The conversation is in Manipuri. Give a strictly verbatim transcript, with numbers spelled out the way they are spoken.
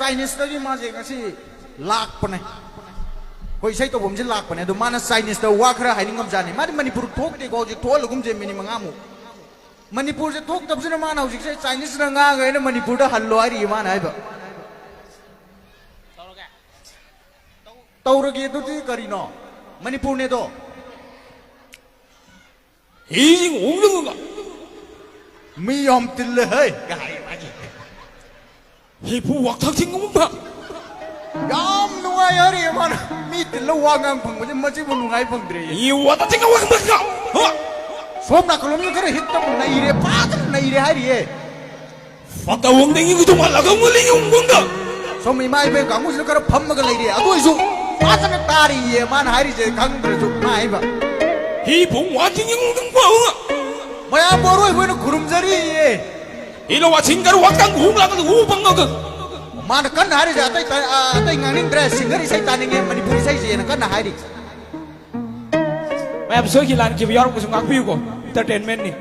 ꯆꯥꯏꯅꯤꯁꯇꯒꯤ ꯃꯥꯁꯦ ꯉꯁꯤ ꯂꯥꯛꯄꯅꯦ꯫ ꯑꯩꯈꯣꯏ ꯏꯁꯩ ꯇꯧꯐꯝꯁꯦ ꯂꯥꯛꯄꯅꯦ꯫ ꯑꯗꯣ ꯃꯥꯅ ꯆꯥꯏꯅꯤꯁꯇ ꯋꯥ ꯈꯔ ꯍꯥꯏꯅꯤꯡꯉꯝꯖꯥꯠꯅꯤ꯫ ꯃꯥꯗꯤ ꯃꯅꯤꯄꯨꯔ ꯊꯣꯛꯇꯦꯀꯣ, ꯍꯧꯖꯤꯛ ꯊꯣꯛꯍꯜꯂꯒꯨꯝꯁꯦ ꯃꯤꯅꯤꯠ ꯃꯉꯥꯃꯨꯛ꯫ ꯃꯅꯤꯄꯨꯔꯁꯦ ꯊꯣꯛꯇꯕꯁꯤꯅ ꯃꯥꯅ ꯍꯧꯖꯤꯛꯁꯦ ꯆꯥꯏꯅꯤꯁꯅ ꯉꯥꯡꯉꯦ, ꯑꯩꯅ ꯃꯅꯤꯄꯨꯔꯗ ꯍꯜꯂꯣ ꯍꯥꯏꯔꯤꯌꯦ ꯃꯥꯅ ꯍꯥꯏꯕ꯫ ꯇꯧꯔꯒꯦ ꯑꯗꯨꯗꯤ ꯀꯔꯤꯅꯣ? ꯃꯅꯤꯄꯨꯔꯅꯦꯗꯣ꯫ ꯍꯤꯁꯤꯡ ꯎꯡꯂꯒ ꯃꯤ ꯌꯥꯝ ꯇꯤꯜꯂꯦ ꯍꯩ ꯀꯥꯏ ꯃꯥꯒꯤ꯫ ꯍꯤꯐꯨ ꯋꯥꯛꯊꯛ ꯊꯤꯡꯒꯨꯝꯕ꯫ ꯌꯥꯝ ꯅꯨꯡꯉꯥꯏ ꯍꯥꯏꯔꯤꯌꯦ ꯃꯥꯅ꯫ ꯃꯤ ꯇꯤꯜꯂ ꯋꯥ ꯉꯥꯡ ꯐꯪꯕꯁꯦ ꯃꯁꯤꯕꯨ ꯅꯨꯡꯉꯥꯏ ꯐꯪꯗ꯭ꯔꯦ꯫ ꯏ ꯋꯥꯗ ꯊꯤꯡꯒ ꯋꯥ ꯉꯥꯡ ꯐꯪꯗ꯭ꯔꯦ꯫ ꯍꯣ꯫ ꯁꯣꯝ ꯅꯥꯀꯜꯂꯣꯝꯗ ꯈꯔ ꯍꯤꯠꯇ ꯅꯩꯔꯦ, ꯐꯖꯅ ꯅꯩꯔꯦ ꯍꯥꯏꯔꯤꯌꯦ꯫ ꯐꯠꯇ ꯋꯪꯗ ꯌꯦꯡꯉꯨ ꯇꯣꯉꯥꯜꯂꯒ ꯃꯨꯂꯤ ꯌꯦꯡꯉꯨ ꯋꯪꯗ꯫ ꯁꯣꯝ ꯏꯃꯥ ꯏꯕꯦꯟ ꯀꯥꯡꯕꯨꯁꯤꯅ ꯈꯔ ꯐꯝꯃꯒ ꯂꯩꯔꯦ꯫ ꯑꯗꯨ ꯑꯣꯏꯁꯨ ꯐꯖꯅ ꯇꯥꯔꯤꯌꯦ ꯃꯥꯅ ꯍꯥꯏꯔꯤꯁꯦ ꯈꯪꯗ꯭ꯔꯁꯨ ꯃꯥ ꯍꯥꯏꯕ꯫ ꯍꯤ ꯐꯨꯡ ꯋꯥ ꯊꯤꯡ ꯌꯦꯡꯉꯨ ꯇꯣꯡ ꯋꯥ ꯋꯥ꯫ ꯃꯌꯥꯝꯕꯨ ꯑꯔꯣꯏꯕ ꯑꯣꯏꯅ ꯈꯨꯔꯨꯝꯖꯔꯤꯌꯦ꯫ ꯍꯤ ꯂꯣ ꯋꯥ ꯊꯤꯡ ꯀꯔ ꯋꯥ ꯇꯪ ꯍꯨ ꯂꯥꯛ ꯍꯨ ꯄꯪ ꯉꯒ꯫ ꯃꯥꯅ ꯀꯟꯅ ꯍꯥꯏꯔꯤꯁꯦ ꯑꯇꯩ ꯇ-, ꯑ, ꯑꯇꯩ ꯉꯥꯡꯅꯤꯡꯗ꯭ꯔꯦ꯫ ꯁꯤꯡꯒꯔ ꯏꯁꯩ ꯇꯥꯅꯤꯡꯉꯦ, ꯃꯅꯤꯄꯨꯔꯤ ꯏꯁꯩꯁꯦꯅ ꯀꯟꯅ ꯍꯥꯏꯔꯤ꯫ ꯃꯌꯥꯝ ꯁꯣꯏꯈꯤ ꯂꯥꯟꯈꯤꯕ ꯌꯥꯎꯔꯛꯄꯁꯨ ꯉꯥꯛꯄꯤꯌꯨꯀꯣ꯫ Entertainmentꯅꯤ꯫